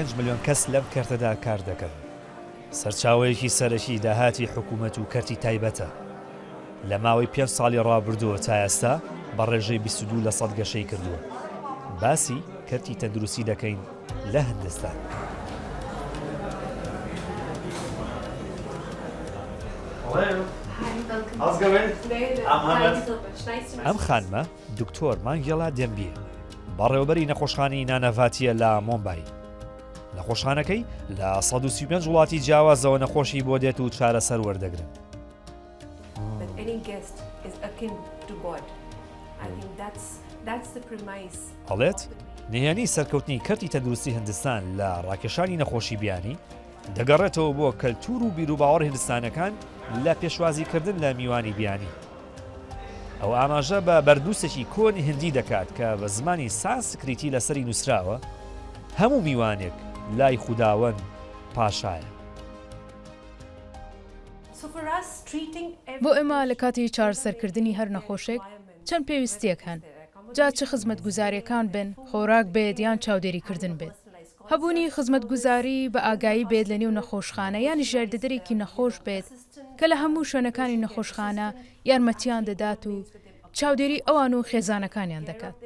5 ملیۆن کەس لەم کەرتەدا کار دەکەن. سەرچاوەیەکی سەرەکی داهاتی حکومەت و کەرتی تایبەتە. لە ماوەی پێنج ساڵی ڕابردووە تا ئێستا بە ڕێژەی 22 لەسەد گەشەی کردووە. باسی کەرتی تەندروستی دەکەین لە هندستان. ئەم خانمە دکتۆر مانگێلا دێمبیە، بەڕێوەبەری نەخۆشخانەی نانەڤاتییە لە مۆمبای. نەخۆشخانەکەی لە 135 وڵاتی جیاوازەوە نەخۆشی بۆ دێت و چارەسەر وەردەگرن. ئەڵێت، نهێنی سەرکەوتنی کەرتی تەندروستی هندستان لە ڕاکێشانی نەخۆشی بیانی، دەگەڕێتەوە بۆ کەلتوور و بیروباوەڕی هندستانەکان لە پێشوازیکردن لە میوانی بیانی. ئەو ئاماژە بە بەردنووسێکی کۆنی هندی دەکات کە بە زمانی سانسکریتی لەسەری نووسراوە، هەموو میوانێک لای خوداوەند پاشایە. بۆ ئێمە لە کاتی چارەسەرکردنی هەر نەخۆشێک چەند پێویستییەک هەن، جا چ خزمەتگوزارییەکان بن، خۆراک بێت یان چاودێریکردن بێت. هەبوونی خزمەتگوزاری بە ئاگایی بێت لە نێو نەخۆشخانە یانیش یاریدەدەرێکی نەخۆش بێت کە لە هەموو شوێنەکانی نەخۆشخانە یارمەتیان دەدات و چاودێری ئەوان و خێزانەکانیان دەکات.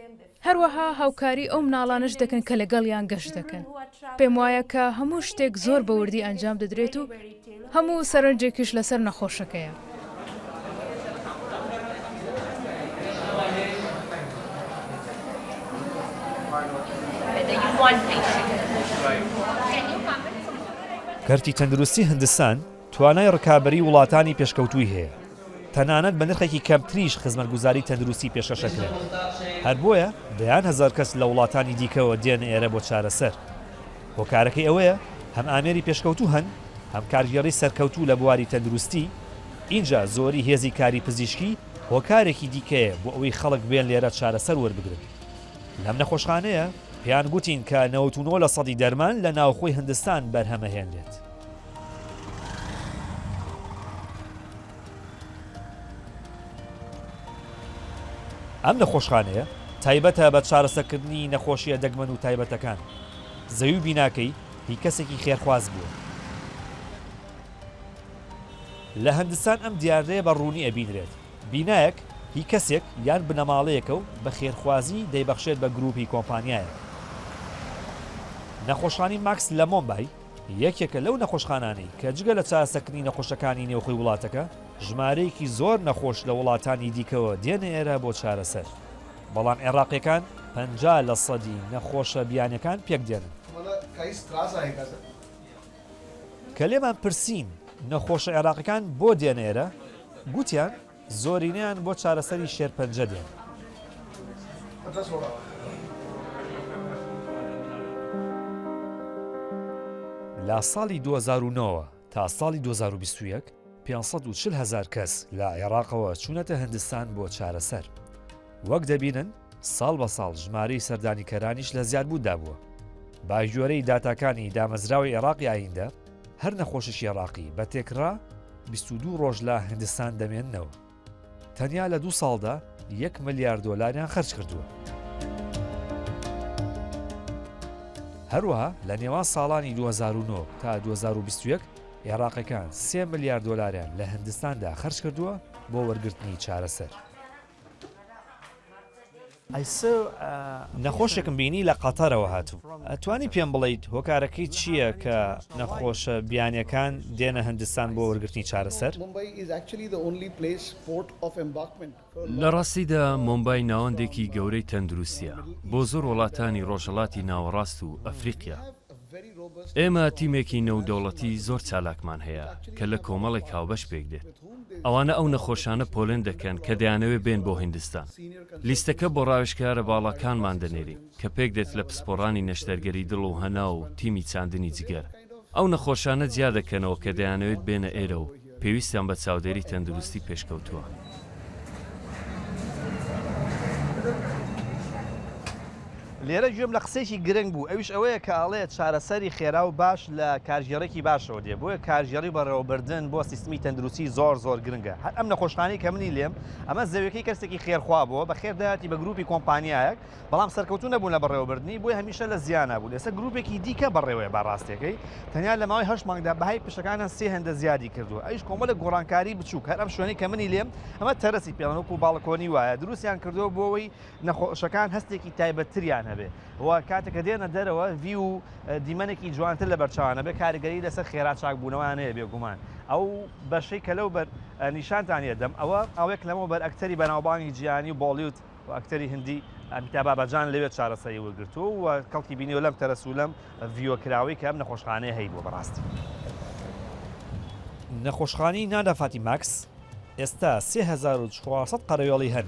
هەروەها هاوکاری ئەو مناڵانەش دەکەن کە لەگەڵیان گەشت دەکەن. پێم وایە کە هەموو شتێک زۆر بە وردی ئەنجام دەدرێت و هەموو سەرنجێکیش لەسەر نەخۆشەکەیە. کەرتی تەندروستی هندستان توانای ڕکابەری وڵاتانی پێشکەوتووی هەیە، تەنانەت بە نرخێکی کەمتریش خزمەتگوزاری تەندروستی پێشکەش ئەکرێن، هەر بۆیە دەیان هەزار کەس لە وڵاتانی دیکەوە دێنە ئێرە بۆ چارەسەر. هۆکارەکەی ئەوەیە هەم ئامێری پێشکەوتوو هەن، هەم کارگێڕی سەرکەوتوو لە بواری تەندروستی، ئینجا زۆری هێزی کاری پزیشکی هۆکارێکی دیکەیە بۆ ئەوەی خەڵک بێن لێرە چارەسەر وەربگرن. لەم نەخۆشخانەیە پێیان گوتین کە 99 لە سەدی دەرمان لە ناوخۆی هندستان بەرهەمەهێنرێت. ئەم نەخۆشخانەیە تایبەتە بە چارەسەرکردنی نەخۆشییە دەگمەن و تایبەتەکان. زەوی و بیناکەی هی کەسێکی خێرخواز بووە. لە هندستان ئەم دیاردەیە بە ڕوونی ئەبینرێت. بینایەک هی کەسێک یان بنەماڵەیەکە و بە خێرخوازی دەیبەخشێت بە گرووپی کۆمپانیایەک. نەخۆشخانەی ماکس لە مۆمبای یەکێکە لەو نەخۆشخانانەی کە جگە لە چارەسەرکردنی نەخۆشەکانی نێوخۆی وڵاتەکە، ژمارەیەکی زۆر نەخۆش لە وڵاتانی دیکەوە دێنە ئێرە بۆ چارەسەر. بەڵام عێراقییەکان 50 لە سەدی نەخۆشە بیانیەکان پێکدێنن. کە لێمان پرسین نەخۆشە عێراقیەکان بۆ دێنە ئێرە، گوتیان زۆرینەیان بۆ چارەسەری شێرپەنجە دێن. لە ساڵی 2009 ەوە تا ساڵی 2021، 540 هەزار کەس لە عێراقەوە چوونەتە هندستان بۆ چارەسەر. وەک دەبینن ساڵ بە ساڵ ژمارەی سەردانیکەرانیش لە زیادبووندا بووە. بەگوێرەی داتاکانی دامەزراوەی عێراقی ئایندە، هەر نەخۆشێکی عێراقی بە تێکڕا 22 ڕۆژ لە هندستان دەمێننەوە. تەنیا لە دوو ساڵدا یەک ملیار دۆلاریان خەرج کردووە. هەروەها لە نێوان ساڵانی 2009 تا 2021 عێراقیەکان سێ ملیار دۆلاریان لە هندستاندا خەرج کردووە بۆ وەرگرتنی چارەسەر. نەخۆشێکم بینی لە قەتەرەوە هاتوو. ئەتوانی پێم بڵێیت هۆکارەکەی چییە کە نەخۆشە بیانیەکان دێنە هندستان بۆ وەرگرتنی چارەسەر؟ لە ڕاستیدا مۆمبای ناوەندێکی گەورەی تەندروستییە بۆ زۆر وڵاتانی ڕۆژهەڵاتی ناوەڕاست و ئەفریقیا. ئێمە تیمێکی نێودەوڵەتی زۆر چالاکمان هەیە کە لە کۆمەڵێک هاوبەش پێکدێت. ئەوانە ئەو نەخۆشانە پۆلێن دەکەن کە دەیانەوێت بێن بۆ هیندستان. لیستەکە بۆ ڕاوێژکارە باڵاکانمان دەنێرین کە پێکدێت لە پسپۆڕانی نەشتەرگەری دڵ و هەناو و تیمی چاندنی جگەر. ئەو نەخۆشانە جیا دەکەنەوە کە دەیانەوێت بێنە ئێرە و پێویستیان بە چاودێری تەندروستی پێشکەوتووە. لێرە گوێم لە قسەیەکی گرنگ بوو ئەویش ئەوەیە کە ئەڵێ چارەسەری خێرا و باش لە کارگێڕێکی باشەوە دێ بۆیە کارگێڕی و بەڕێوەبردن بۆ سیستمی تەندروستی زۆر زۆر گرنگە هەر ئەم نەخۆشخانەی کە منی لێم ئەمە زەویەکەی کەسێکی خێرخوا بووە بە خێر دایەتی بە گروپی کۆمپانیایەک بەڵام سەرکەوتوو نەبوون لە بەڕێوەبردنی بۆیە هەمیشە لە زیانا بوون ئێستا گروپێکی دیکە بەڕێوەیە با ڕاستیەکەی تەنیا لە ماوەی هەشت مانگدا بەهای پشەکانیان سێ هێندە زیادی کردووە ئەویش کۆمەڵێک گۆڕانکاری بچووک هەر ئەم شوێنەی کە منی لێم ئەمە تەرەسی پێڵێن وەکو باڵکۆنی وایە دروستیان کردووە بۆ ئەوەی نەخۆشەکان هەستێکی تایبەتتریان هەبێ و کاتێک کە دێنە دەرەوە view و دیمەنێکی جوانتر لەبەر چاوان هەبێ کاریگەری لەسەر خێرا چاکبوونەوەیان هەیە بێگومان ئەو بەشەی کە لەو بەر نیشانتان یەدەم ئەوە ئەوەیە کە لەمەوبەر ئەکتەری بەناوبانگی جیهانی و بۆڵیود و ئەکتەری هندی ئەمیتاب باچان لەوێ چارەسەری وەرگرتووە و کەڵکی بینیوە لەم تەرەس و لەم view ە کراوەی کە ئەم نەخۆشخانەیە هەیبووە بەڕاستی. نەخۆشخانەی نانافاتی ماکس ئێستا 3400 قەرەوێڵی هەن.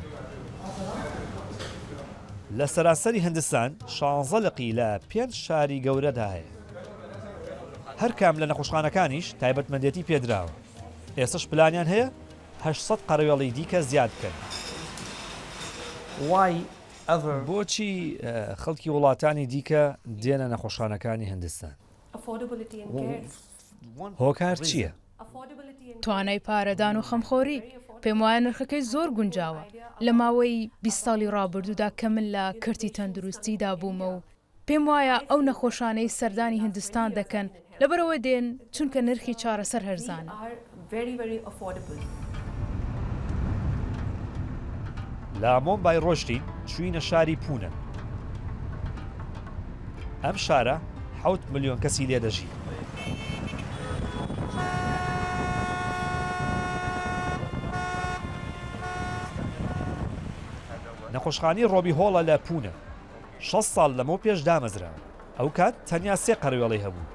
لە سەرانسەری هندستان شانزە لقی لە پێنج شاری گەورەدا هەیە. هەر کام لە نەخۆشخانەکانیش تایبەتمەندێتی پێدراوە. ئێستەش پلانیان هەیە 800 قەرەوێڵی دیکە زیاد بکەن. بۆچی خەڵکی وڵاتانی دیکە دێنە نەخۆشخانەکانی هندستان؟ هۆکار چییە؟ توانای پارەدان و خەمخۆری، پێموایە نرخەکەی زۆر گونجاوە، لە ماوەی 20 ساڵی ڕابردوودا کە من لە کەرتی تەندروستیدا بوومە و پێموایە ئەو نەخۆشانەی سەردانی هیندستان دەکەن لەبەرئەوە دێن چونکە نرخی چارەسەر هەرزانە. لە مۆمبای ڕۆشتین چووینە شاری پونە. ئەم شارە حەوت ملیۆن کەسی لێ دەژی. نەخۆشخانەی ڕۆبی هۆڵە لە پونە. 60 ساڵ لەمەو پێش دامەزرا. ئەو کات تەنیا سێ قەرەوێڵەی هەبوو.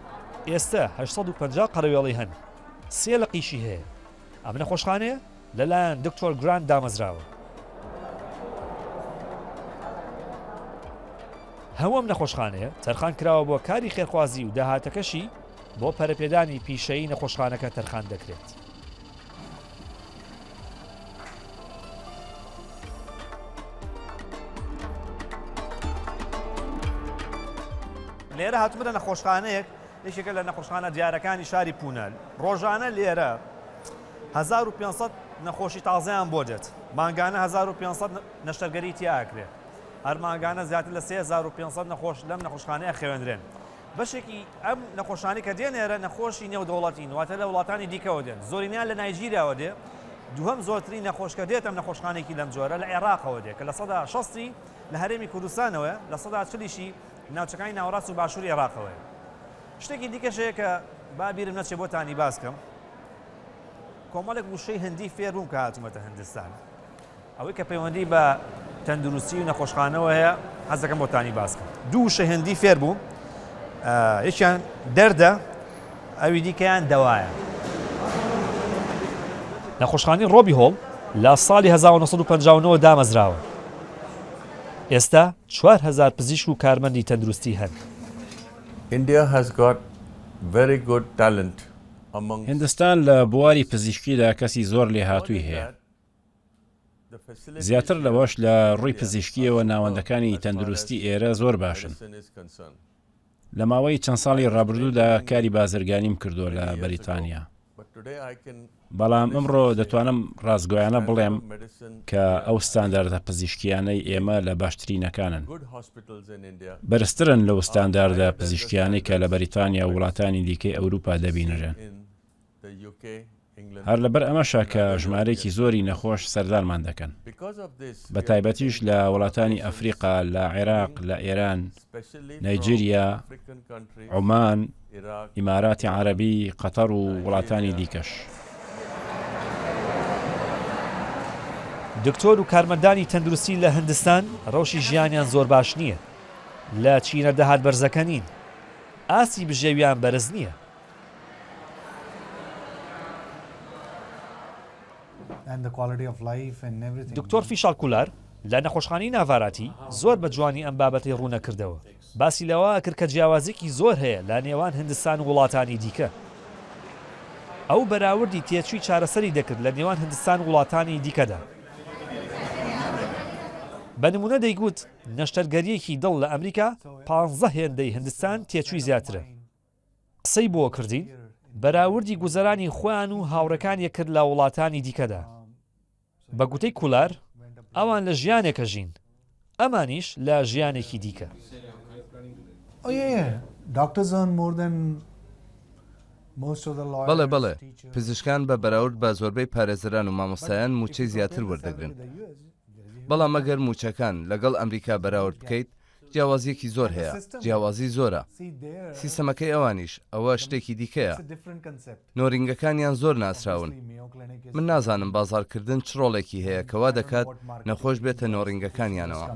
ئێستە 850 قەرەوێڵەی هەن. سێ لقیشی هەیە. ئەم نەخۆشخانەیە لەلایەن دکتۆر گرانت دامەزراوە. هەموو ئەم نەخۆشخانەیە تەرخان کراوە بۆ کاری خێرخوازی و داهاتەکەشی بۆ پەرەپێدانی پیشەیی نەخۆشخانەکە تەرخان دەکرێت. لێرە هاتوومەتە نەخۆشخانەیەک یەکێکە لە نەخۆشخانە دیارەکانی شاری پونە ڕۆژانە لێرە 1500 نەخۆشی تازەیان بۆ دێت مانگانە 1500 نەشتەرگەری تیا ئەکرێ هەر مانگانە زیاتر لە 3500 نەخۆش لەم نەخۆشخانەیە خەوێندرێن بەشێکی ئەم نەخۆشانی کە دێن ئێرە نەخۆشی نێودەوڵەتین واتە لە وڵاتانی دیکەوە دێن زۆرینیان لە نایجیریاوە دێ دووەم زۆرترین نەخۆش کە دێت ئەم نەخۆشخانێکی لەم جۆرە لە عێراقەوە دێ کە لە سەدا شەستی لە هەرێمی کوردستانەوەیە لە سەدا چلیشی ناوچەکانی ناوەڕاست و باشووری عێراقەوەیە. شتێکی دیکەش هەیە کە با بیرم نەچێ بۆتانی باس کەم. کۆمەڵێک وشەی هندی فێر بووم کە هاتوومەتە هندستان. ئەوەی کە پەیوەندی بە تەندروستی و نەخۆشخانەوە هەیە حەز دەکەم بۆتانی باس کەم. دوو وشەی هندی فێر بووم. یەکیان دەردە ئەوی دیکەیان دەوایە. نەخۆشخانەی ڕۆبی هۆڵ لە ساڵی 1959 دامەزراوە. ئێستا 4000 پزیشک و کارمەندی تەندروستی هەن. India has got very good talent amongst. هیندستان لە بواری پزیشکیدا کەسی زۆر لێهاتووی هەیە. زیاتر لەوەش لە ڕووی پزیشکییەوە ناوەندەکانی تەندروستی ئێرە زۆر باشن. لە ماوەی چەند ساڵی ڕابردوودا کاری بازرگانیم کردووە لە بەریتانیا. بەڵام ئەمڕۆ دەتوانم ڕاستگۆیانە بڵێم کە ئەو ستانداردە پزیشکییانەی ئێمە لە باشترینەکانن. بەرزترن لەو ستانداردە پزیشکییانەی کە لە بەریتانیا و وڵاتانی دیکەی ئەوروپا دەبینرێن. هەر لەبەر ئەمەشە کە ژمارەیەکی زۆری نەخۆش سەردانمان دەکەن، بە تایبەتیش لە وڵاتانی ئەفریقا، لە عێراق، لە ئێران، نەیجیریا، عومان، ئیماراتی عەرەبی، قەتەر و وڵاتانی دیکەش. دکتۆر و کارمەندانی تەندروستی لە هندستان ڕەوشی ژیانیان زۆر باش نییە، لە چینە داهات بەرزەکە نین، ئاستی بژێویان بەرز نییە. دکتۆر فیشاڵ کولار لە نەخۆشخانەی ناڤاراتی زۆر بە جوانی ئەم بابەتەی ڕوونەکردەوە، باسی لەوە کرد کە جیاوازیەکی زۆر هەیە لە نێوان هندستان و وڵاتانی دیکە. ئەو بەراوردی تێچووی چارەسەری دەکرد لە نێوان هندستان و وڵاتانی دیکەدا. بە نموونە دەیگوت نەشتەرگەرییەکی دڵ لە ئەمریکا پانزە هێندەی هندستان تێچووی زیاترە. قسەی بۆ کردین، بەراوردی گوزەرانی خۆیان و هاوڕێکانی کرد لە وڵاتانی دیکەدا. بە گوتەی کولار، ئەوان لە ژیانێک ئەژین، ئەمانیش لە ژیانێکی دیکە. بەڵێ بەڵێ، پزیشکان بە بەراورد بە زۆربەی پارێزەران و مامۆستایان مووچەی زیاتر وەردەگرن. بەڵام ئەگەر مووچەکان لەگەڵ ئەمریکا بەراورد بکەیت، جیاوازییەکی زۆر هەیە، جیاوازی زۆرە. سیستەمەکەی ئەوانیش، ئەوە شتێکی دیکەیە. نۆرینگەکانیان زۆر ناسراون. من نازانم بازاڕکردن چ ڕۆڵێکی هەیە کە وا دەکات نەخۆش بێتە نۆرینگەکانیانەوە.